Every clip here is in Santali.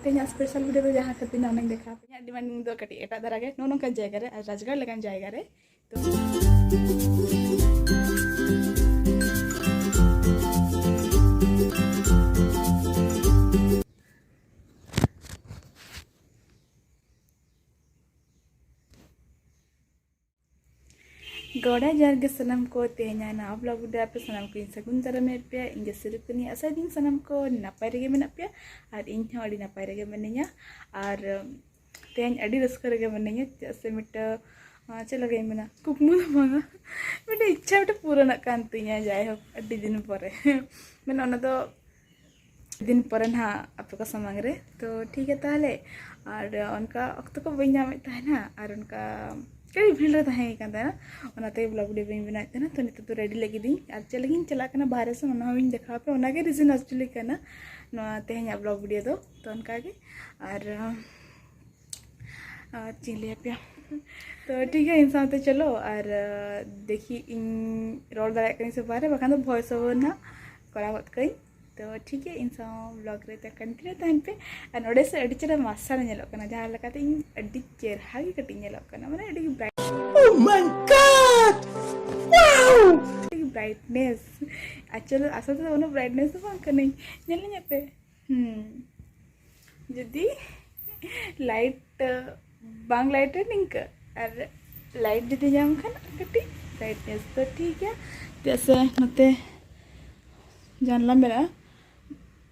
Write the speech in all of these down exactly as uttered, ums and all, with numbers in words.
ᱛᱮᱦᱮᱧᱟᱜ ᱥᱯᱮᱥᱟᱞ ᱵᱷᱤᱰᱤᱭᱳ ᱫᱚ ᱡᱟᱦᱟᱸ ᱠᱷᱟᱹᱛᱤᱨ ᱱᱚᱣᱟ ᱱᱟᱧ ᱫᱮᱠᱷᱟᱣ ᱟᱯᱮ, ᱤᱧᱟᱹᱜ ᱰᱤᱢᱟᱱᱰ ᱫᱚ ᱠᱟᱹᱴᱤᱡ ᱮᱴᱟᱜ ᱫᱷᱟᱨᱟ ᱜᱮ, ᱱᱚᱜᱼᱚ ᱱᱚᱝᱠᱟᱱ ᱡᱟᱭᱜᱟ ᱨᱮ, ᱟᱨ ᱨᱟᱡᱽᱜᱟᱲ ᱞᱮᱠᱟᱱ ᱡᱟᱭᱜᱟ ᱨᱮ᱾ ᱛᱚ ᱜᱚᱰᱟ ᱡᱚᱦᱟᱨ ᱜᱮ ᱥᱟᱱᱟᱢ ᱠᱚ᱾ ᱛᱮᱦᱮᱧᱟᱜ ᱱᱟᱣᱟ ᱵᱞᱚᱜ ᱵᱷᱤᱰᱤᱭᱳ ᱟᱯᱮ ᱥᱟᱱᱟᱢ ᱠᱚᱧ ᱥᱟᱹᱜᱩᱱ ᱫᱟᱨᱟᱢᱮᱫ ᱯᱮᱭᱟ᱾ ᱤᱧ ᱡᱟᱹᱥᱛᱤ ᱨᱟᱹᱥᱠᱟᱹ ᱱᱤᱭᱟᱹ ᱟᱥᱟᱭ ᱫᱤᱧ ᱥᱟᱱᱟᱢ ᱠᱚ ᱱᱟᱯᱟᱭ ᱨᱮᱜᱮ ᱢᱮᱱᱟᱜ ᱯᱮᱭᱟ ᱟᱨ ᱤᱧ ᱦᱚᱸ ᱟᱹᱰᱤ ᱱᱟᱯᱟᱭ ᱨᱮᱜᱮ ᱢᱤᱱᱟᱹᱧᱟ᱾ ᱟᱨ ᱛᱮᱦᱮᱧ ᱟᱹᱰᱤ ᱨᱟᱹᱥᱠᱟᱹ ᱨᱮᱜᱮ ᱢᱤᱱᱟᱹᱧᱟ, ᱪᱮᱫᱟᱜ ᱥᱮ ᱢᱤᱫᱴᱟᱝ, ᱟᱸ, ᱪᱮᱫ ᱞᱮᱠᱟᱧ ᱢᱮᱱᱟ, ᱠᱩᱠᱢᱩ ᱫᱚ ᱵᱟᱝᱟ, ᱢᱤᱫᱴᱟᱝ ᱤᱪᱪᱷᱟ ᱢᱤᱫᱴᱟᱝ ᱯᱩᱨᱟᱹᱱᱟᱜ ᱠᱟᱱ ᱛᱤᱧᱟᱹ᱾ ᱡᱟᱭᱦᱳᱠ, ᱟᱹᱰᱤ ᱫᱤᱱ ᱯᱚᱨᱮ ᱢᱟᱱᱮ ᱚᱱᱟ ᱫᱚ ᱫᱤᱱ ᱯᱚᱨᱮ ᱱᱟᱦᱟᱜ ᱟᱯᱮ ᱠᱚ ᱥᱟᱢᱟᱝ ᱨᱮ᱾ ᱛᱚ ᱴᱷᱤᱠ ᱜᱮᱭᱟ ᱛᱟᱦᱚᱞᱮ, ᱟᱨ ᱚᱱᱠᱟ ᱚᱠᱛᱚ ᱠᱚ ᱵᱟᱹᱧ ᱧᱟᱢᱮᱫ ᱛᱟᱦᱮᱱᱟ, ᱟᱨ ᱚᱱᱠᱟ ᱠᱟᱹᱴᱤᱡ ᱵᱷᱤᱲ ᱨᱮ ᱛᱟᱦᱮᱸ ᱠᱟᱱ ᱛᱟᱦᱮᱱᱟ, ᱚᱱᱟᱛᱮ ᱵᱞᱚᱜ ᱵᱷᱤᱰᱤᱭᱳ ᱵᱟᱹᱧ ᱵᱮᱱᱟᱣᱮᱫ ᱛᱟᱦᱮᱱᱟ᱾ ᱛᱚ ᱱᱤᱛᱚᱜ ᱫᱚ ᱨᱮᱰᱤ ᱞᱟᱹᱜᱤᱫ ᱤᱧ, ᱟᱨ ᱪᱮᱫ ᱞᱟᱹᱜᱤᱫ ᱤᱧ ᱪᱟᱞᱟᱜ ᱠᱟᱱᱟ ᱵᱟᱦᱨᱮ ᱥᱮᱫ, ᱚᱱᱟ ᱦᱚᱸ ᱤᱧ ᱫᱮᱠᱷᱟᱣ ᱟᱯᱮ, ᱚᱱᱟᱜᱮ ᱨᱤᱡᱤᱱ ᱮᱠᱪᱩᱭᱮᱞᱤ ᱠᱟᱱᱟ ᱱᱚᱣᱟ ᱛᱮᱦᱮᱧᱟᱜ ᱵᱞᱚᱜ ᱵᱷᱤᱰᱤᱭᱳ ᱫᱚ᱾ ᱛᱚ ᱚᱱᱠᱟᱜᱮ, ᱟᱨ ᱟᱨ ᱪᱮᱫ ᱤᱧ ᱞᱟᱹᱭ ᱟᱯᱮᱭᱟ? ᱛᱚ ᱴᱷᱤᱠ ᱜᱮᱭᱟ, ᱤᱧ ᱥᱟᱶᱛᱮ ᱪᱚᱞᱚ, ᱟᱨ ᱫᱮᱠᱷᱤ ᱤᱧ ᱨᱚᱲ ᱫᱟᱲᱮᱭᱟᱜ ᱠᱟᱹᱱᱟᱹᱧ ᱥᱮ ᱵᱟᱝ ᱨᱮ, ᱵᱟᱠᱷᱟᱱ ᱫᱚ ᱵᱷᱚᱭᱮᱥ ᱳᱵᱷᱟᱨ ᱱᱟᱦᱟᱜ ᱠᱚᱨᱟᱣ ᱜᱚᱫ ᱠᱟᱹᱧ᱾ ᱛᱚ ᱴᱷᱤᱠ ᱜᱮᱭᱟ, ᱤᱧ ᱥᱟᱶ ᱵᱞᱚᱜ ᱨᱮ ᱠᱚᱱᱴᱤᱱᱤᱭᱩ ᱛᱟᱦᱮᱱ ᱯᱮ᱾ ᱟᱨ ᱱᱚᱰᱮ ᱥᱮ ᱟᱹᱰᱤ ᱪᱮᱦᱨᱟ ᱢᱟᱨᱥᱟᱞ ᱧᱮᱞᱚᱜ ᱠᱟᱱᱟ, ᱡᱟᱦᱟᱸ ᱞᱮᱠᱟᱛᱮ ᱤᱧ ᱟᱹᱰᱤ ᱪᱮᱨᱦᱟ ᱜᱮ ᱠᱟᱹᱴᱤᱡ ᱧᱮᱞᱚᱜ ᱠᱟᱱᱟ, ᱢᱟᱱᱮ ᱟᱹᱰᱤ ᱜᱮ bright. Oh my God! Wow! ᱟᱹᱰᱤ ᱜᱮ ᱵᱨᱟᱭᱤᱴᱱᱮᱥ᱾ ᱟᱥᱚᱞ ᱟᱥᱚᱞ ᱛᱮᱫᱚ ᱩᱱᱟᱹᱜ ᱵᱨᱟᱭᱤᱴᱱᱮᱥ ᱫᱚ ᱵᱟᱝ ᱠᱟᱹᱱᱟᱹᱧ, ᱧᱮᱞ ᱧᱚᱜ ᱯᱮ᱾ ᱦᱩᱸ, ᱡᱩᱫᱤ ᱞᱟᱭᱤᱴ ᱵᱟᱝ ᱞᱟᱭᱤᱴ ᱨᱮ ᱱᱤᱝᱠᱟᱹ, ᱟᱨ ᱞᱟᱭᱤᱴ ᱡᱩᱫᱤ ᱧᱟᱢ ᱠᱷᱟᱱ ᱠᱟᱹᱴᱤᱡ ᱵᱨᱟᱭᱤᱴᱱᱮᱥ ᱫᱚ ᱴᱷᱤᱠ ᱜᱮᱭᱟ᱾ ᱪᱮᱫᱟᱜ ᱥᱮ ᱱᱚᱛᱮ ᱡᱟᱱᱞᱟ ᱢᱮᱱᱟᱜᱼᱟ,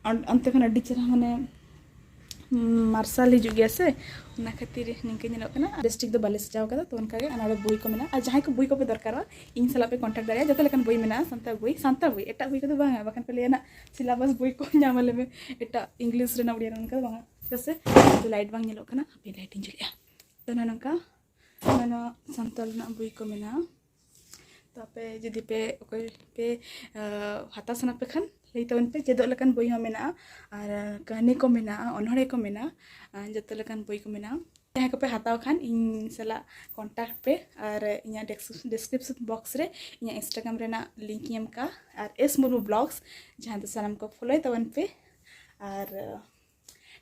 ᱚᱱ- ᱚᱱᱛᱮ ᱠᱷᱚᱱ ᱟᱹᱰᱤ ᱪᱮᱦᱨᱟ ᱢᱟᱱᱮ, ᱩᱸ, ᱢᱟᱨᱥᱟᱞ ᱦᱤᱡᱩᱜ ᱜᱮᱭᱟ ᱥᱮ, ᱚᱱᱟ ᱠᱷᱟᱹᱛᱤᱨ ᱱᱤᱝᱠᱟᱹ ᱧᱮᱞᱚᱜ ᱠᱟᱱᱟ᱾ ᱵᱮᱥ ᱴᱷᱤᱠ ᱫᱚ ᱵᱟᱞᱮ ᱥᱟᱡᱟᱣ ᱠᱟᱫᱟ, ᱛᱚ ᱚᱱᱠᱟᱜᱮ᱾ ᱟᱨ ᱱᱚᱰᱮ ᱵᱳᱭ ᱠᱚ ᱢᱮᱱᱟᱜᱼᱟ, ᱟᱨ ᱡᱟᱦᱟᱸᱭ ᱠᱚ ᱵᱳᱭ ᱠᱚᱯᱮ ᱫᱚᱨᱠᱟᱨᱚᱜᱼᱟ, ᱤᱧ ᱥᱟᱞᱟᱜ ᱯᱮ ᱠᱚᱱᱴᱟᱠᱴ ᱫᱟᱲᱮᱭᱟᱜᱼᱟ᱾ ᱡᱚᱛᱚ ᱞᱮᱠᱟᱱ ᱵᱳᱭ ᱢᱮᱱᱟᱜᱼᱟ, ᱥᱟᱱᱛᱟᱲ ᱵᱳᱭ, ᱥᱟᱱᱛᱟᱲ ᱵᱳᱭ, ᱮᱴᱟᱜ ᱵᱳᱭ ᱠᱚᱫᱚ ᱵᱟᱝᱟ, ᱵᱟᱠᱷᱟᱱ ᱯᱮ ᱞᱟᱹᱭᱟ ᱱᱟᱜ ᱥᱤᱞᱟᱵᱟᱥ ᱵᱳᱭ ᱠᱚ ᱧᱟᱢ ᱟᱞᱮ ᱢᱮ, ᱮᱴᱟᱜ ᱤᱝᱞᱤᱥ ᱨᱮᱱᱟᱜ, ᱩᱲᱤᱭᱟ ᱨᱮᱱᱟᱜ, ᱚᱱᱠᱟ ᱫᱚ ᱵᱟᱝᱟ᱾ ᱪᱮᱫᱟᱜ ᱥᱮ ᱱᱤᱛᱚᱜ ᱞᱟᱭᱤᱴ ᱵᱟᱝ ᱧᱮᱞᱚᱜ ᱠᱟᱱᱟ, ᱦᱟᱯᱮ ᱞᱟᱭᱤᱴ ᱤᱧ ᱡᱩᱞᱮᱜᱼᱟ᱾ ᱛᱚ ᱱᱚᱜᱼᱚ ᱱᱚᱝᱠᱟ, ᱱᱚᱣᱟ ᱥᱟᱱᱛᱟᱲ ᱨᱮᱱᱟᱜ ᱵᱳᱭ ᱠᱚ ᱢᱮᱱᱟᱜᱼᱟ᱾ ᱛᱚ ᱟᱯᱮ ᱡᱩᱫᱤ ᱯᱮ, ᱚᱠᱚᱭ ᱯᱮ, ᱟᱸ, ᱦᱟᱛᱟᱣ ᱥᱟᱱᱟ ᱯᱮ ᱠᱷᱟᱱ ᱞᱟᱹᱭ ᱛᱟᱵᱚᱱ ᱯᱮ᱾ ᱪᱮᱫᱚᱜ ᱞᱮᱠᱟᱱ ᱵᱳᱭ ᱦᱚᱸ ᱢᱮᱱᱟᱜᱼᱟ, ᱟᱨ ᱠᱟᱹᱦᱱᱤ ᱠᱚ ᱢᱮᱱᱟᱜᱼᱟ, ᱚᱱᱚᱬᱦᱮ ᱠᱚ ᱢᱮᱱᱟᱜᱼᱟ, ᱟᱨ ᱡᱚᱛᱚ ᱞᱮᱠᱟᱱ ᱵᱳᱭ ᱠᱚ ᱢᱮᱱᱟᱜᱼᱟ᱾ ᱡᱟᱦᱟᱸᱭ ᱠᱚᱯᱮ ᱦᱟᱛᱟᱣ ᱠᱷᱟᱱ ᱤᱧ ᱥᱟᱞᱟᱜ ᱠᱚᱱᱴᱟᱠᱴ ᱯᱮ, ᱟᱨ ᱤᱧᱟᱹᱜ ᱰᱮᱥᱠᱨᱤᱯᱥᱚᱱ ᱵᱚᱠᱥ ᱨᱮ ᱤᱧᱟᱹᱜ ᱤᱱᱥᱴᱟᱜᱨᱟᱢ ᱨᱮᱱᱟᱜ ᱞᱤᱝᱠ ᱤᱧ ᱮᱢ ᱠᱟᱜᱼᱟ, ᱟᱨ ᱮᱥ ᱢᱩᱨᱢᱩ ᱵᱞᱚᱜᱥ, ᱡᱟᱦᱟᱸ ᱫᱚ ᱥᱟᱱᱟᱢ ᱠᱚ ᱯᱷᱳᱞᱳᱭ ᱛᱟᱵᱚᱱ ᱯᱮ᱾ ᱟᱨ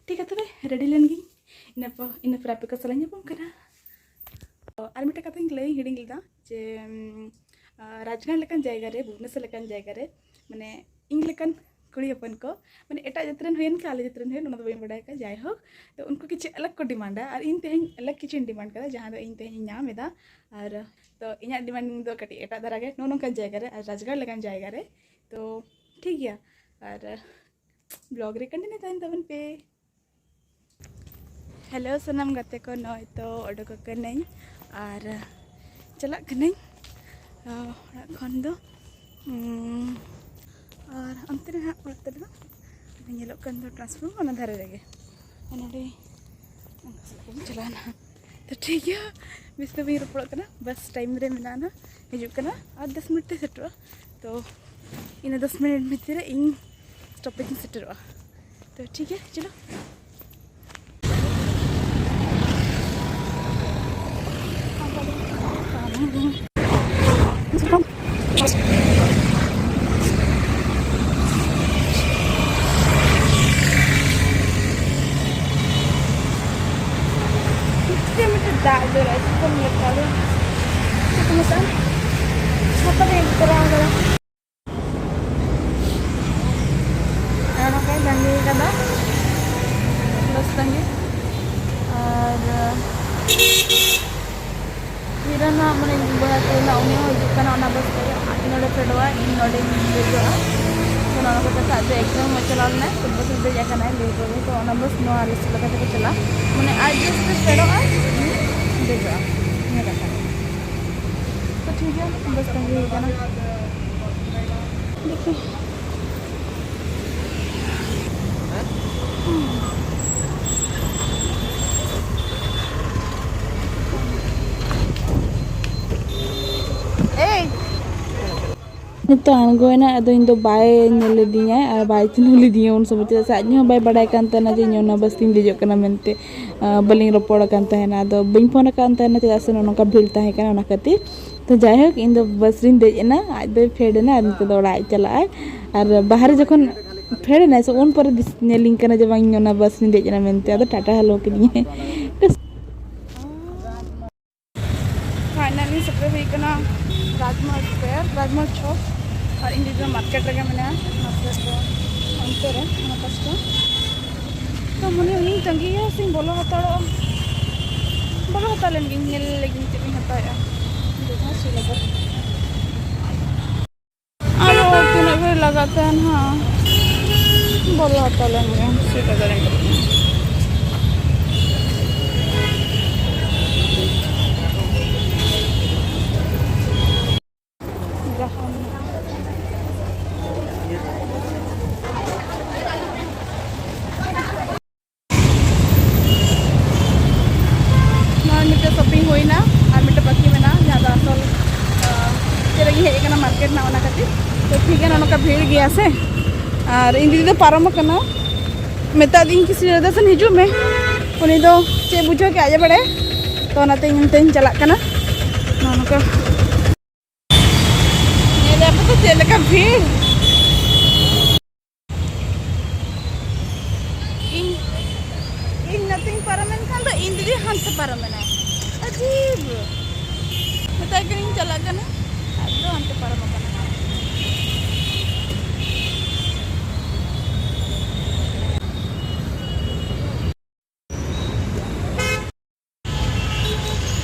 ᱴᱷᱤᱠ ᱜᱮᱭᱟ, ᱛᱚᱵᱮ ᱨᱮᱰᱤ ᱞᱮᱱ ᱜᱤᱧ᱾ ᱤᱱᱟᱹ ᱯᱚᱨ, ᱤᱱᱟᱹ ᱯᱚᱨ ᱟᱯᱮ ᱠᱚ ᱥᱟᱞᱟᱜ ᱧᱟᱯᱟᱢ ᱠᱟᱱᱟ᱾ ᱛᱚ, ᱟᱨ ᱢᱤᱫᱴᱮᱱ ᱠᱟᱛᱷᱟᱧ ᱞᱟᱹᱭ ᱦᱤᱲᱤᱧ ᱞᱮᱫᱟ ᱡᱮ, ᱩᱢ, ᱟᱨ ᱨᱟᱡᱽᱜᱟᱲ ᱞᱮᱠᱟᱱ ᱡᱟᱭᱜᱟ ᱨᱮ, ᱵᱷᱩᱵᱽᱱᱮᱥᱚᱨ ᱞᱮᱠᱟᱱ ᱡᱟᱭᱜᱟ ᱨᱮ, ᱢᱟᱱᱮ, ᱤᱧ ᱞᱮᱠᱟᱱ ᱠᱩᱲᱤ ᱦᱚᱯᱚᱱ ᱠᱚ, ᱢᱟᱱᱮ, ᱮᱴᱟᱜ ᱡᱟᱹᱛ ᱨᱮᱱ ᱦᱩᱭᱮᱱ ᱠᱤ ᱟᱞᱮ ᱡᱟᱹᱛ ᱨᱮᱱ ᱦᱩᱭᱮᱱ, ᱚᱱᱟ ᱫᱚ ᱵᱟᱹᱧ ᱵᱟᱰᱟᱭ ᱠᱟᱜᱼᱟ᱾ ᱡᱟᱭᱦᱳᱠ, ᱛᱚ ᱩᱱᱠᱩ ᱠᱤᱪᱷᱩ ᱟᱞᱟᱜᱽ ᱠᱚ ᱰᱤᱢᱟᱱᱰᱟ ᱟᱨ ᱤᱧ ᱛᱮᱦᱮᱧ ᱟᱞᱟᱜᱽ ᱠᱤᱪᱷᱩᱧ ᱰᱤᱢᱟᱱᱰ ᱠᱟᱫᱟ, ᱡᱟᱦᱟᱸ ᱫᱚ ᱤᱧ ᱛᱮᱦᱮᱧ ᱤᱧ ᱧᱟᱢ ᱮᱫᱟ᱾ ᱟᱨ ᱛᱚ ᱤᱧᱟᱹᱜ ᱰᱤᱢᱟᱱᱰ ᱫᱚ ᱠᱟᱹᱴᱤᱡ ᱮᱴᱟᱜ ᱫᱷᱟᱨᱟ ᱜᱮ, ᱱᱚᱜᱼᱚ ᱱᱚᱝᱠᱟᱱ ᱡᱟᱭᱜᱟ ᱨᱮ, ᱟᱨ ᱨᱟᱡᱽᱜᱟᱲ ᱞᱮᱠᱟᱱ ᱡᱟᱭᱜᱟ ᱨᱮ᱾ ᱛᱚ ᱴᱷᱤᱠ ᱜᱮᱭᱟ, ᱟᱨ ᱵᱞᱚᱜ ᱨᱮ ᱠᱚᱱᱴᱤᱱᱤᱭᱩ ᱛᱟᱦᱮᱱ ᱛᱟᱵᱚᱱ ᱯᱮ᱾ ᱦᱮᱞᱳ ᱥᱟᱱᱟᱢ ᱜᱟᱛᱮ ᱠᱚ, ᱱᱚᱜᱼᱚᱭ ᱛᱚ ᱚᱰᱚᱠ ᱟᱠᱟᱱᱟᱹᱧ ᱟᱨ ᱪᱟᱞᱟᱜ ᱠᱟᱹᱱᱟᱹᱧ, ᱟᱸ, ᱚᱲᱟᱜ ᱠᱷᱚᱱ ᱫᱚ᱾ ᱩᱸ, ᱟᱨ ᱚᱱᱛᱮ ᱨᱮ ᱦᱟᱸᱜ ᱚᱲᱟᱜ ᱛᱟᱞᱮ ᱫᱚ ᱧᱮᱞᱚᱜ ᱠᱟᱱ ᱫᱚ ᱴᱨᱟᱱᱥᱯᱷᱟᱨᱢᱟᱨ, ᱚᱱᱟ ᱫᱷᱟᱨᱮ ᱨᱮᱜᱮ᱾ ᱟᱨ ᱱᱚᱰᱮ ᱚᱱᱠᱟ ᱥᱟᱞᱟᱜ ᱜᱮᱵᱚᱱ ᱪᱟᱞᱟᱣᱱᱟ᱾ ᱛᱚ ᱴᱷᱤᱠ ᱜᱮᱭᱟ, ᱵᱮᱥᱤ ᱫᱚ ᱵᱟᱹᱧ ᱨᱚᱯᱚᱲᱚᱜ ᱠᱟᱱᱟ, ᱵᱟᱥ ᱴᱟᱭᱤᱢ ᱨᱮ ᱢᱮᱱᱟᱜᱼᱟ, ᱦᱤᱡᱩᱜ ᱠᱟᱱᱟ ᱟᱨ ᱫᱚᱥ ᱢᱤᱱᱤᱴ ᱛᱮ ᱥᱮᱴᱮᱨᱚᱜᱼᱟ᱾ ᱛᱚ ᱤᱱᱟᱹ ᱫᱚᱥ ᱢᱤᱱᱤᱴ ᱵᱷᱤᱛᱤᱨ ᱨᱮ ᱤᱧ ᱥᱴᱚᱯᱮᱡᱽ ᱤᱧ ᱥᱮᱴᱮᱨᱚᱜᱼᱟ᱾ ᱛᱚ ᱴᱷᱤᱠ ᱜᱮᱭᱟ, ᱪᱚᱞᱚ᱾ ᱢᱤᱫᱴᱮᱱ ᱫᱟᱜ ᱡᱚᱨᱚᱜᱼᱟ, ᱪᱮᱫ ᱠᱚ ᱢᱮᱛᱟᱜᱼᱟ? ᱪᱮᱫ ᱠᱚ ᱢᱮᱛᱟᱜᱼᱟ? ᱪᱷᱟᱛᱟ ᱫᱚ ᱤᱧ ᱠᱚᱨᱟᱣ ᱠᱟᱫᱟ᱾ ᱟᱨ ᱱᱚᱝᱠᱟᱭ ᱛᱟᱺᱜᱤ ᱠᱟᱫᱟ ᱵᱟᱥ ᱛᱟᱺᱜᱤ᱾ ᱟᱨ ᱦᱤᱨᱟᱹ ᱱᱟᱜ ᱢᱟᱱᱮ ᱵᱚᱭᱦᱟ ᱛᱟᱦᱮᱱᱟ, ᱩᱱᱤ ᱦᱚᱸ ᱦᱤᱡᱩᱜ ᱠᱟᱱᱟ ᱚᱱᱟ ᱵᱟᱥ ᱛᱮᱜᱮ᱾ ᱟᱡ ᱱᱚᱰᱮ ᱯᱷᱮᱰᱚᱜᱼᱟ, ᱤᱧ ᱱᱚᱰᱮᱧ ᱫᱮᱡᱚᱜᱼᱟ᱾ ᱛᱚ ᱱᱚᱣᱟ ᱠᱚ ᱠᱟᱛᱷᱟ, ᱟᱡ ᱫᱚ ᱮᱠᱡᱟᱢ ᱦᱚᱸ ᱪᱟᱞᱟᱣ ᱞᱮᱱᱟᱭ, ᱯᱷᱩᱴᱵᱚᱞ ᱥᱮᱫ ᱫᱮᱡ ᱟᱠᱟᱱᱟᱭ, ᱞᱟᱹᱭ ᱠᱚᱜᱮ᱾ ᱛᱚ ᱚᱱᱟ ᱵᱟᱥ ᱱᱚᱣᱟ ᱨᱤᱥᱤᱵᱷ ᱞᱮᱠᱟ ᱛᱮᱠᱚ ᱪᱟᱞᱟᱜᱼᱟ, ᱢᱟᱱᱮ ᱟᱡ ᱵᱟᱥ ᱛᱮ ᱯᱷᱮᱰᱚᱜᱼᱟᱭ, ᱤᱧ ᱫᱮᱡᱚᱜᱼᱟ, ᱤᱱᱟᱹ ᱠᱟᱛᱷᱟ᱾ ᱛᱚ ᱴᱷᱤᱠ ᱜᱮᱭᱟ, ᱵᱟᱥ ᱛᱟᱺᱜᱤ ᱦᱩᱭ ᱠᱟᱱᱟ᱾ ᱫᱮᱠᱷᱤ᱾ ᱮᱭ! ᱱᱤᱛᱚᱜ ᱟᱬᱜᱚᱭᱮᱱᱟ, ᱟᱫᱚ ᱤᱧ ᱫᱚ ᱵᱟᱭ ᱧᱮᱞ ᱞᱤᱫᱤᱧᱟ ᱟᱨ ᱵᱟᱭ ᱪᱤᱱᱦᱟᱹᱣ ᱞᱤᱫᱤᱧᱟ ᱩᱱ ᱥᱚᱢᱚᱭ, ᱪᱮᱫᱟᱜ ᱥᱮ ᱟᱡ ᱦᱚᱸ ᱵᱟᱭ ᱵᱟᱲᱟᱭ ᱠᱟᱱ ᱛᱟᱦᱮᱱᱟ ᱡᱮ ᱤᱧ ᱚᱱᱟ ᱵᱟᱥ ᱛᱤᱧ ᱫᱮᱡᱚᱜ ᱠᱟᱱᱟ ᱢᱮᱱᱛᱮ᱾ ᱟᱸ, ᱵᱟᱹᱞᱤᱧ ᱨᱚᱯᱚᱲ ᱟᱠᱟᱱ ᱛᱟᱦᱮᱱᱟ, ᱟᱫᱚ ᱵᱟᱹᱧ ᱯᱷᱳᱱ ᱟᱠᱟᱫ ᱛᱟᱦᱮᱱᱟ, ᱪᱮᱫᱟᱜ ᱥᱮ ᱱᱚᱜᱼᱚ ᱱᱚᱝᱠᱟ ᱵᱷᱤᱲ ᱛᱟᱦᱮᱸ ᱠᱟᱱᱟ, ᱚᱱᱟ ᱠᱷᱟᱹᱛᱤᱨ᱾ ᱛᱚ ᱡᱟᱭᱦᱳᱠ, ᱤᱧ ᱫᱚ ᱵᱟᱥ ᱨᱤᱧ ᱫᱮᱡ ᱮᱱᱟ, ᱟᱡ ᱫᱚᱭ ᱯᱷᱮᱰ ᱮᱱᱟ ᱟᱨ ᱱᱤᱛᱚᱜ ᱫᱚ ᱚᱲᱟᱜ ᱮ ᱪᱟᱞᱟᱜᱼᱟᱭ᱾ ᱟᱨ ᱵᱟᱦᱨᱮ ᱡᱚᱠᱷᱚᱱ ᱯᱷᱮᱰ ᱮᱱᱟᱭ ᱥᱮ ᱩᱱ ᱯᱚᱨᱮ ᱫᱤᱥ-, ᱧᱮᱞᱤᱧ ᱠᱟᱱᱟ ᱡᱮ ᱵᱟᱝ, ᱤᱧ ᱚᱱᱟ ᱵᱟᱥ ᱨᱤᱧ ᱫᱮᱡ ᱮᱱᱟ ᱢᱮᱱᱛᱮ, ᱟᱫᱚ ᱴᱟᱴᱟ ᱦᱮᱞᱳ ᱠᱤᱫᱤᱧᱟᱭ᱾ ᱯᱷᱟᱭᱱᱟᱞᱤ ᱥᱮᱴᱮᱨ ᱦᱩᱭ ᱠᱟᱱᱟ ᱨᱟᱡᱽᱢᱚᱦᱚᱞ ᱥᱠᱚᱭᱟᱨ, ᱨᱟᱡᱽᱢᱚᱦᱚᱞ ᱪᱷᱚᱠ, ᱟᱨ ᱤᱧ ᱫᱤᱫᱤ ᱫᱚ ᱢᱟᱨᱠᱮᱴ ᱨᱮᱜᱮ ᱢᱮᱱᱟᱭᱟ, ᱢᱟᱨᱠᱮᱴ ᱫᱚ ᱚᱱᱛᱮ ᱨᱮ, ᱚᱱᱟ ᱯᱟᱥᱴᱟ᱾ ᱛᱚ ᱢᱚᱱᱮ ᱩᱱᱤᱧ ᱛᱟᱺᱜᱤᱭᱟ ᱥᱮᱧ ᱵᱚᱞᱚ ᱦᱟᱛᱟᱲᱚᱜᱼᱟ, ᱵᱚᱞᱚ ᱦᱟᱛᱟᱲ ᱞᱮᱱ ᱜᱤᱧ, ᱧᱮᱞ ᱞᱮᱜᱤᱧ ᱪᱮᱫ ᱤᱧ ᱦᱟᱛᱟᱣᱮᱫᱼᱟ᱾ ᱡᱚᱛᱚ ᱥᱩᱨ ᱨᱮᱜᱮ᱾ ᱟᱨᱚ ᱛᱤᱱᱟᱹᱜ ᱜᱷᱟᱹᱲᱤᱡ ᱞᱟᱜᱟᱜ ᱛᱮ ᱱᱟᱦᱟᱜ ᱵᱚᱞᱚ ᱦᱟᱛᱟᱲ ᱞᱮᱱ ᱜᱮ, ᱥᱮᱴᱮᱨ ᱫᱟᱲᱮᱭᱟᱜ ᱠᱟᱱᱟ᱾ ᱡᱟᱦᱟᱸ ᱱᱚᱜᱼᱚᱭ ᱢᱤᱫᱴᱮᱡ ᱥᱚᱯᱤᱝ ᱦᱩᱭᱱᱟ, ᱟᱨ ᱢᱤᱫᱴᱮᱡ ᱵᱟᱹᱠᱤ ᱢᱮᱱᱟᱜᱼᱟ, ᱡᱟᱦᱟᱸ ᱫᱚ ᱟᱥᱚᱞ, ᱟᱸ, ᱪᱮᱫ ᱞᱟᱹᱜᱤᱫ ᱦᱮᱡ ᱟᱠᱟᱱᱟ ᱢᱟᱨᱠᱮᱴ ᱨᱮᱱᱟᱜ, ᱚᱱᱟ ᱠᱷᱟᱹᱛᱤᱨ᱾ ᱛᱚ ᱴᱷᱤᱠ ᱜᱮᱭᱟ, ᱱᱚᱜᱼᱚ ᱱᱚᱝᱠᱟ ᱵᱷᱤᱲ ᱜᱮᱭᱟ ᱥᱮ᱾ ᱟᱨ ᱤᱧ ᱫᱤᱫᱤ ᱫᱚ ᱯᱟᱨᱚᱢ ᱟᱠᱟᱱᱟ, ᱢᱮᱛᱟ ᱫᱤᱧ ᱠᱤ ᱥᱤᱞᱫᱟᱹ ᱥᱮᱱ ᱦᱤᱡᱩᱜ ᱢᱮ, ᱩᱱᱤ ᱫᱚ ᱪᱮᱫ ᱵᱩᱡᱷᱟᱹᱣ ᱠᱮᱫ ᱟᱡ ᱮ ᱵᱟᱲᱟᱭᱟ᱾ ᱛᱚ ᱚᱱᱟᱛᱮ ᱤᱧ ᱚᱱᱛᱮᱧ ᱪᱟᱞᱟᱜ ᱠᱟᱱᱟ᱾ ᱱᱚᱜᱼᱚ ᱱᱚᱝᱠᱟ ᱧᱮᱞ ᱟᱯᱮ ᱛᱚ ᱪᱮᱫ ᱞᱮᱠᱟ ᱵᱷᱤᱲ᱾ ᱤᱧ, ᱤᱧ ᱱᱚᱛᱮᱧ ᱯᱟᱨᱚᱢᱮᱱ ᱠᱷᱟᱱ ᱫᱚ ᱤᱧ ᱫᱤᱫᱤ ᱦᱟᱱᱛᱮ ᱯᱟᱨᱚᱢᱮᱱᱟᱭ᱾ ᱟᱹᱡᱤᱵᱽ! ᱢᱮᱛᱟᱭ ᱠᱟᱹᱱᱟᱹᱧ ᱪᱟᱞᱟᱜ ᱠᱟᱱᱟ, ᱟᱡ ᱫᱚ ᱦᱟᱱᱛᱮ ᱯᱟᱨᱚᱢ ᱟᱠᱟᱱᱟ᱾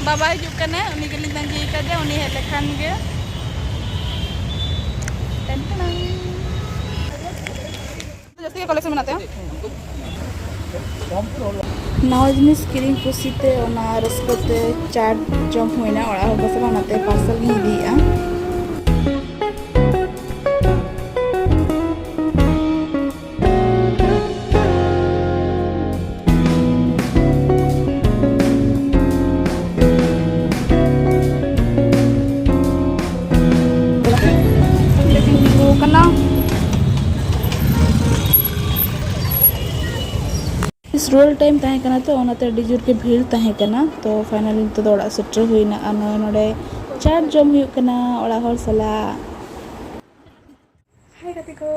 ᱵᱟᱵᱟ ᱦᱤᱡᱩᱜ ᱠᱟᱱᱟᱭ, ᱩᱱᱤ ᱜᱮᱞᱤᱧ ᱛᱟᱺᱜᱤ ᱟᱠᱟᱫᱮᱭᱟ, ᱩᱱᱤ ᱦᱮᱡ ᱞᱮᱠᱷᱟᱱ ᱜᱮ᱾ ᱴᱮᱱ ᱴᱮᱱᱟᱝ᱾ ᱡᱟᱹᱥᱛᱤ ᱜᱮ ᱠᱟᱞᱮᱠᱥᱚᱱ ᱢᱮᱱᱟᱜ ᱛᱟᱭᱟ᱾ ᱱᱟᱣᱟ ᱡᱤᱱᱤᱥ ᱠᱤᱨᱤᱧ ᱠᱩᱥᱤᱛᱮ, ᱚᱱᱟ ᱨᱟᱹᱥᱠᱟᱹᱛᱮ ᱪᱟᱴ ᱡᱚᱢ ᱦᱩᱭᱱᱟ ᱚᱲᱟᱜ ᱦᱚᱲ ᱠᱚ ᱥᱟᱞᱟᱜ, ᱚᱱᱟᱛᱮ ᱯᱟᱨᱥᱮᱞ ᱜᱤᱧ ᱤᱫᱤᱭᱮᱫᱼᱟ᱾ ᱠᱟᱱᱟ᱾ ᱨᱩᱣᱟᱹᱲ ᱴᱟᱭᱤᱢ ᱛᱟᱦᱮᱸ ᱠᱟᱱᱟ, ᱛᱚ ᱚᱱᱟᱛᱮ ᱟᱹᱰᱤ ᱡᱳᱨ ᱜᱮ ᱵᱷᱤᱲ ᱛᱟᱦᱮᱸ ᱠᱟᱱᱟ᱾ ᱛᱚ ᱯᱷᱟᱭᱱᱟᱞᱤ ᱱᱤᱛᱚᱜ ᱫᱚ ᱚᱲᱟᱜ ᱥᱮᱴᱮᱨ ᱦᱩᱭᱱᱟ ᱟᱨ ᱱᱚᱜᱼᱚᱭ ᱱᱚᱰᱮ ᱪᱟᱴ ᱡᱚᱢ ᱦᱩᱭᱩᱜ ᱠᱟᱱᱟ ᱚᱲᱟᱜ ᱦᱚᱲ ᱥᱟᱞᱟᱜ᱾ ᱜᱟᱛᱮ ᱠᱚ,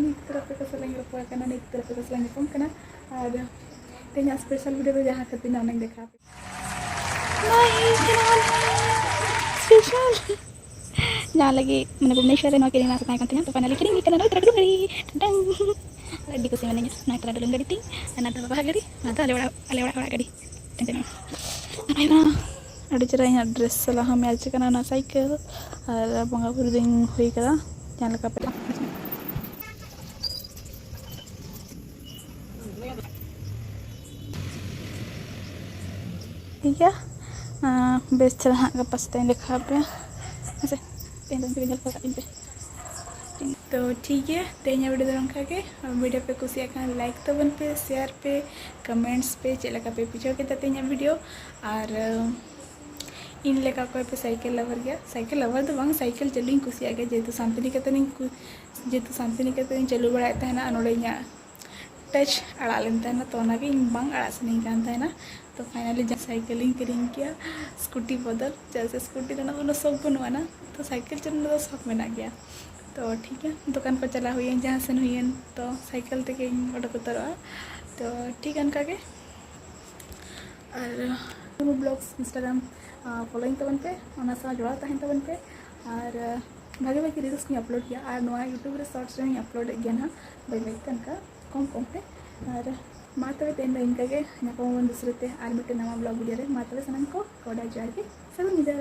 ᱱᱤᱛ ᱛᱚᱨᱟ ᱟᱯᱮ ᱠᱚ ᱥᱟᱞᱟᱜ ᱤᱧ ᱨᱚᱯᱚᱲ ᱠᱟᱱᱟ, ᱱᱤᱛ ᱛᱚᱨᱟ ᱟᱯᱮ ᱠᱚ ᱥᱟᱞᱟᱜ ᱤᱧ ᱧᱟᱯᱟᱢ ᱠᱟᱱᱟ᱾ ᱟᱨ ᱛᱮᱦᱮᱧᱟᱜ ᱥᱯᱮᱥᱟᱞ ᱵᱷᱤᱰᱤᱭᱳ ᱫᱚ ᱡᱟᱦᱟᱸ ᱠᱷᱟᱹᱛᱤᱨ ᱱᱚᱰᱮᱧ ᱫᱮᱠᱷᱟᱣ ᱟᱯᱮ ᱥᱯᱮᱥᱟᱞ ᱡᱟᱦᱟᱸ ᱞᱟᱹᱜᱤᱫ ᱢᱟᱱᱮ ᱵᱷᱩᱵᱽᱱᱮᱥᱣᱚᱨ ᱨᱮ ᱱᱚᱣᱟ ᱠᱤᱨᱤᱧ ᱨᱮᱱᱟᱜ ᱟᱥᱟ ᱛᱟᱦᱮᱸ ᱠᱟᱱ ᱛᱤᱧᱟ, ᱛᱚ ᱯᱷᱟᱭᱱᱟᱞᱤ ᱠᱤᱨᱤᱧ ᱦᱩᱭ ᱠᱟᱱᱟ ᱱᱚᱣᱟ ᱛᱚᱨᱟ ᱰᱩᱞᱩᱝ ᱜᱟᱹᱰᱤ᱾ ᱴᱟᱝ! ᱟᱹᱰᱤ ᱠᱩᱥᱤ ᱢᱤᱱᱟᱹᱧᱟ ᱱᱚᱣᱟ ᱛᱚᱨᱟ ᱰᱩᱞᱩᱝ ᱜᱟᱹᱰᱤ ᱛᱤᱧ᱾ ᱚᱱᱟ ᱫᱚ ᱵᱟᱵᱟ ᱜᱟᱹᱰᱤ, ᱱᱚᱣᱟ ᱫᱚ ᱟᱞᱮ ᱚᱲᱟᱜ, ᱟᱞᱮ ᱚᱲᱟᱜ ᱦᱚᱲᱟᱜ ᱜᱟᱹᱰᱤ᱾ ᱟᱨ ᱦᱩᱭᱩᱜ ᱠᱟᱱᱟ ᱟᱹᱰᱤ ᱪᱮᱦᱨᱟ ᱤᱧᱟᱹᱜ ᱰᱨᱮᱥ ᱥᱟᱞᱟᱜ ᱦᱚᱸ ᱢᱮᱪ ᱠᱟᱱᱟ ᱚᱱᱟ ᱥᱟᱭᱠᱮᱞ᱾ ᱟᱨ ᱵᱚᱸᱜᱟ ᱵᱩᱨᱩ ᱫᱚᱧ ᱦᱩᱭ ᱠᱟᱫᱟ ᱡᱟᱦᱟᱸ ᱞᱮᱠᱟ ᱯᱮ ᱴᱷᱤᱠ ᱜᱮᱭᱟ᱾ ᱟᱸ, ᱵᱮᱥ ᱪᱮᱦᱨᱟ ᱦᱟᱸᱜ ᱜᱟᱯᱟ ᱥᱮᱛᱟᱜ ᱤᱧ ᱫᱮᱠᱷᱟᱣ ᱟᱯᱮᱭᱟ᱾ ᱦᱮᱸ ᱥᱮ? ᱛᱮᱦᱮᱧ ᱫᱚ ᱤᱱᱠᱟᱹ ᱜᱮ ᱧᱮᱞ ᱠᱟᱜ ᱤᱧ ᱯᱮ᱾ ᱛᱚ ᱴᱷᱤᱠ ᱜᱮᱭᱟ, ᱛᱮᱦᱮᱧᱟᱜ ᱵᱷᱤᱰᱤᱭᱳ ᱫᱚ ᱱᱚᱝᱠᱟ ᱜᱮ᱾ ᱵᱷᱤᱰᱤᱭᱳ ᱯᱮ ᱠᱩᱥᱤᱭᱟᱜ ᱠᱷᱟᱱ ᱞᱟᱭᱤᱠ ᱛᱟᱵᱚᱱ ᱯᱮ, ᱥᱮᱭᱟᱨ ᱯᱮ, ᱠᱚᱢᱮᱱᱴᱥ ᱯᱮ, ᱪᱮᱫ ᱞᱮᱠᱟ ᱯᱮ ᱵᱩᱡᱷᱟᱹᱣ ᱠᱮᱫᱟ ᱛᱮᱦᱮᱧᱟᱜ ᱵᱷᱤᱰᱤᱭᱳ᱾ ᱟᱨ ᱤᱧ ᱞᱮᱠᱟ ᱚᱠᱚᱭ ᱯᱮ ᱥᱟᱭᱠᱮᱞ ᱞᱟᱵᱷᱟᱨ ᱜᱮᱭᱟ? ᱥᱟᱭᱠᱮᱞ ᱞᱟᱵᱷᱟᱨ ᱫᱚ ᱵᱟᱝ, ᱥᱟᱭᱠᱮᱞ ᱪᱟᱹᱞᱩᱧ ᱠᱩᱥᱤᱭᱟᱜ ᱜᱮᱭᱟ, ᱡᱮᱦᱮᱛᱩ ᱥᱟᱱᱛᱤᱱᱤᱠᱮᱛᱚᱱᱤᱧ ᱠᱩ- ᱡᱮᱦᱮᱛᱩ ᱥᱟᱱᱛᱤᱱᱤᱠᱮᱛᱚᱱᱤᱧ ᱪᱟᱹᱞᱩ ᱵᱟᱲᱟᱭᱮᱫ ᱛᱟᱦᱮᱱᱟ, ᱱᱚᱰᱮ ᱤᱧᱟᱹᱜ ᱴᱟᱪ ᱟᱲᱟᱜ ᱞᱮᱱ ᱛᱟᱦᱮᱱᱟ, ᱛᱚ ᱚᱱᱟᱜᱮ ᱤᱧ ᱵᱟᱝ ᱟᱲᱟᱜ ᱥᱟᱱᱟᱧ ᱠᱟᱱ ᱛᱟᱦᱮᱱᱟ᱾ ᱛᱚ ᱯᱷᱟᱭᱱᱟᱞᱤ ᱡᱟᱦᱟᱸ ᱥᱟᱭᱠᱮᱞᱤᱧ ᱠᱤᱨᱤᱧ ᱠᱮᱜᱼᱟ ᱥᱠᱩᱴᱤ ᱵᱚᱫᱚᱞ, ᱪᱮᱫᱟᱜ ᱥᱮ ᱥᱠᱩᱴᱤ ᱨᱮᱱᱟᱜ ᱩᱱᱟᱹᱜ ᱥᱚᱠ ᱵᱟᱹᱱᱩᱜ ᱟᱱᱟ, ᱛᱚ ᱥᱟᱭᱠᱮᱞ ᱪᱟᱹᱞᱩ ᱨᱮᱱᱟᱜ ᱫᱚ ᱥᱚᱠ ᱢᱮᱱᱟᱜ ᱜᱮᱭᱟ᱾ ᱛᱚ ᱴᱷᱤᱠ ᱜᱮᱭᱟ, ᱫᱚᱠᱟᱱ ᱠᱚ ᱪᱟᱞᱟᱣ ᱦᱩᱭᱮᱱ, ᱡᱟᱦᱟᱸ ᱥᱮᱱ ᱦᱩᱭᱮᱱ, ᱛᱚ ᱥᱟᱭᱠᱮᱞ ᱛᱮᱜᱮᱧ ᱚᱰᱚᱠ ᱩᱛᱟᱹᱨᱚᱜᱼᱟ᱾ ᱛᱚ ᱴᱷᱤᱠ ᱚᱱᱠᱟ ᱜᱮ᱾ ᱟᱨ ᱱᱩᱨᱩ ᱵᱞᱚᱜᱥ Instagram ᱯᱷᱚᱞᱳᱭᱤᱧ ᱛᱟᱵᱚᱱ ᱯᱮ, ᱚᱱᱟ ᱥᱟᱶ ᱡᱚᱲᱟᱣ ᱛᱟᱦᱮᱱ ᱛᱟᱵᱚᱱ ᱯᱮ᱾ ᱟᱨ ᱵᱷᱟᱜᱮ ᱵᱷᱟᱜᱮ ᱨᱤᱞᱥ ᱠᱚᱧ ᱟᱯᱞᱳᱰ ᱜᱮᱭᱟ, ᱟᱨ ᱱᱚᱣᱟ ᱭᱩᱴᱩᱵᱽ ᱨᱮ ᱥᱚᱨᱴᱥ ᱨᱮᱦᱚᱸᱧ ᱟᱯᱞᱳᱰᱮᱫ ᱜᱮᱭᱟ ᱱᱟᱦᱟᱜ ᱵᱟᱹᱭ ᱵᱟᱹᱭ ᱛᱮ, ᱚᱱᱠᱟ ᱠᱚᱢ ᱠᱚᱢ ᱛᱮ᱾ ᱟᱨ ᱢᱟ ᱛᱚᱵᱮ ᱛᱮᱦᱮᱧ ᱫᱚ ᱤᱱᱠᱟᱹ ᱜᱮ, ᱧᱟᱯᱟᱢ ᱟᱵᱚᱱ ᱫᱚᱥᱨᱟ ᱛᱮ ᱟᱨ ᱢᱤᱫᱴᱮᱱ ᱱᱟᱣᱟ ᱵᱞᱚᱜ ᱵᱷᱤᱰᱤᱭᱳ ᱨᱮ᱾ ᱢᱟ ᱛᱚᱵᱮ ᱥᱟᱱᱟᱢ ᱠᱚ ᱜᱚᱰᱟ ᱡᱚᱦᱟᱨ ᱜᱮ, ᱥᱟᱹᱜᱩᱱ ᱧᱤᱫᱟᱹ᱾